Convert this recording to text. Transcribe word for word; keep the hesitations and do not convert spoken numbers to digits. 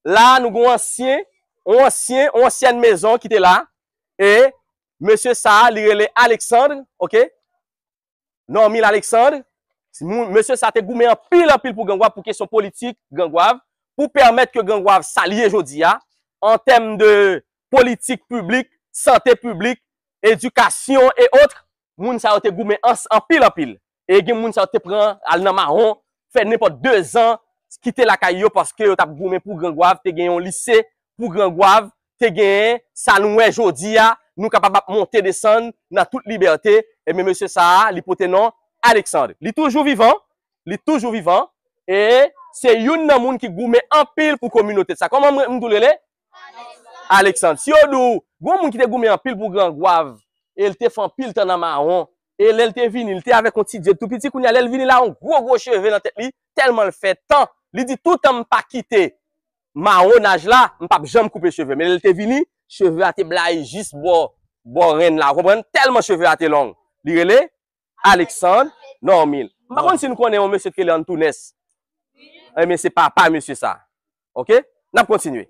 La, nou gen yon ansyen, yon ansyen, yon ansyèn mezon ki te la. E mesye sa a, li rele Alexandre, oke? Normil Alexandre. Mesye sa a te goumen anpil, anpil pou Gran Gwav, pou kesyon politik Gran Gwav, pou pèmèt ke Gran Gwav sa l ye jodi a, an tèm de politik piblik, sante piblik, edikasyon e otre. Moun sa yo te goumen anpil, anpil. E gen moun sa yo te pran al nan mawon, fè nenpòt dezan, kite lakay yo paske yo t ap goumen pou Gran Gwav, te gen yon lise pou Gran Gwav, te genyen sa nou wè jodi a, nou kapab ap monte desann nan tout libète. Ebyen, mesye sa a, li pote non Alexandre. Li toujou vivan, li toujou vivan, e se youn nan moun ki goumen anpil pou kominote sa. Kòman mwen, m tou rele? Alexandre. Si yo di w, gon moun ki te goumen anpil pou Gran Gwav, e l te fè anpil tan nan mawon, e lè l te vini, l te avèk yon ti djed tou piti, kounye a, lè l vini la, yon gwo, gwo cheve nan tèt li, tèlman l fè tan. Li di, toutan m pa kite mawonaj la, m p ap janm koupe cheve. Men lè l te vini, cheve a te blayi jis bò, bò ren la. Ou konprann? Tèlman cheve a te long. Li rele Alexandre Normil. M pa konn si nou konnen yon mesye ki rele Antounès. Ebyen, se papa mesye sa. Oke? N ap kontinye.